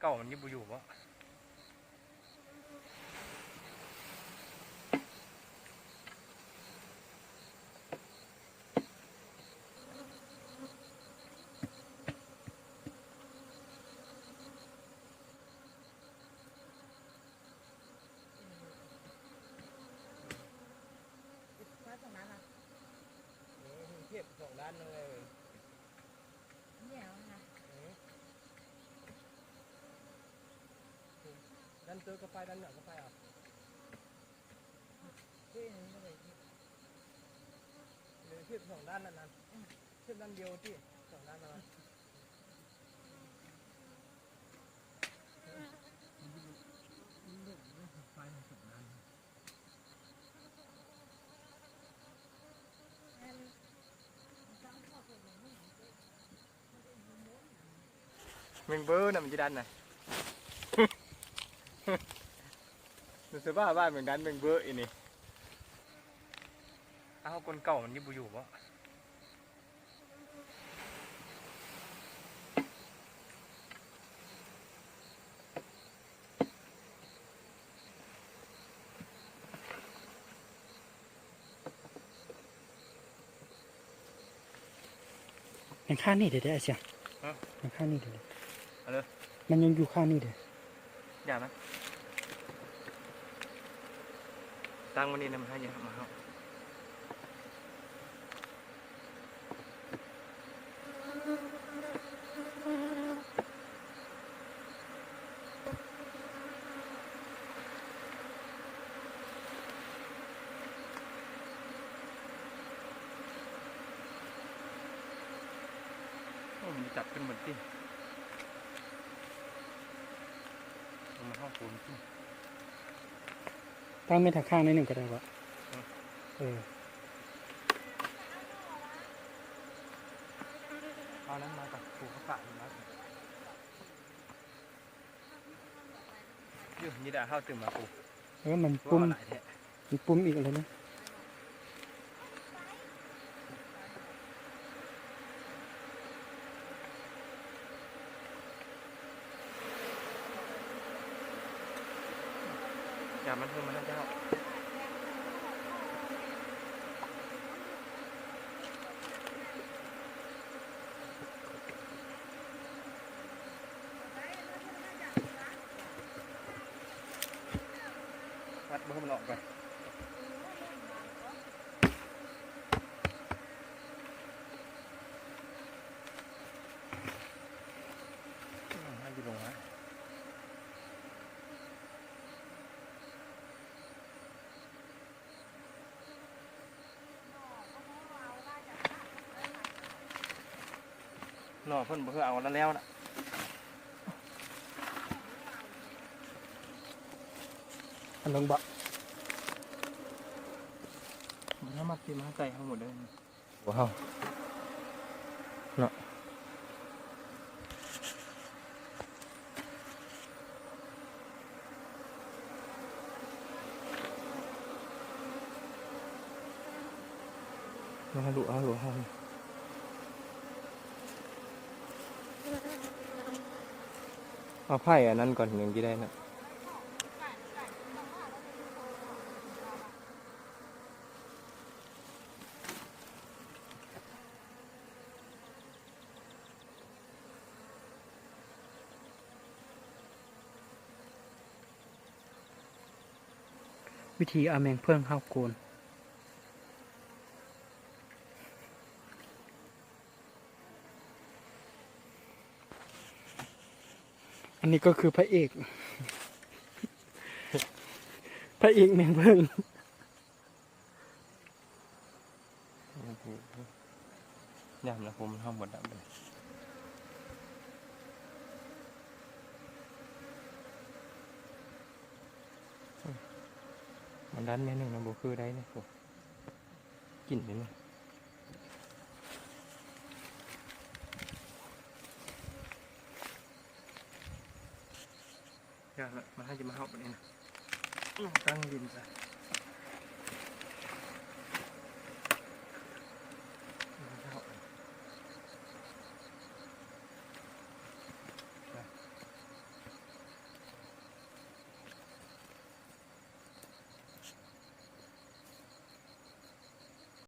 ເກົ່າມັນຢູ່ບໍ່ຢູ່ບໍ່? ເກັບສອງດ້ານເລີຍ. ເອີ ດ້ານເຕີກໍໄປ ດ້ານເໜືອກໍໄປເອົາ. ເອີ ເກັບສອງດ້ານນັ້ນນະ. ເກັບດ້ານດຽວຕິ ສອງດ້ານນັ້ນນະ. ແມງເບີນະ ມັນຊິດັນນະ. ຮູ້ສຶກວ່າ ວ່າແມງດັນແມງເບີອີນີ້. ອ້າວ ຄົນເກົ່າມັນຢູ່ບໍ່ຢູ່ບໍ່? ຍັງຄານີ້ເດ້ ເດ້ ອ້າຍຊຽງ. ຮະ? ຍັງຄານີ້ເດ້. ເອົາເລີຍ. ມັນຍັງຢູ່ຄານີ້ເດ້. ຢ່ານະ. ຕັ້ງໄວ້ນີ້ນຳ ໃຫ້ ຢ່າມາເຮົາ. ໂອ້ ມັນຈັບຂຶ້ນໝົດຕິ. ເອົາມາເຮົາໂກນຕິ. ຕັ້ງເມັດທາງຂ້າງໜ້ອຍໜຶ່ງກໍໄດ້ບໍ່? ເອີ ເອີ ເອົານັ້ນມາກັບປູກຂາດມາ. ຢູ່ນີ້ແຫຼະ ເຮົາຕື່ມມາປູ. ເອີ ມັນປຸ່ມ ມັນປຸ່ມອີກແລ້ວນະ. ຢ່າມັນເພິ່ມມາຫາເຈົ້າ. ວັດບໍ່ໃຫ້ມັນອອກໄປ. ອືມ ໃຫ້ຢູ່ລົງມາ. ໜໍ່ເພິ່ນບໍ່ຄືເອົາແລ້ວລະ. ອັນລົງບໍ່? ບໍ່ສາມາດເກັບມາໃສ່ເຮົາໝົດເດີ. ໂອ້ ເຮົາເນາະ ມາດູເອົາ ດູເອົາ ເອົາໄຜ່ອັນນັ້ນກ່ອນ ຍັງຊິໄດ້ນະ. ວິທີເອົາແມງເຜິ້ງເຮົາໂກນ. ອັນນີ້ກໍຄືພະເອກ ພະເອກແມງເຜິ້ງ. ຍາມລະຄົມເຮົາບໍ່ດັບເລີຍ. ມັນດັນແມ່ນໜຶ່ງນະ ບໍ່ຄືໄດ້ເລີຍ. ໂອ້ ກິນໄດ້ນະ. ຢ່າລະ ມັນໃຫ້ຈະມາເຮົາປານນີ້ນະ. ຕັ້ງດິນຊະ.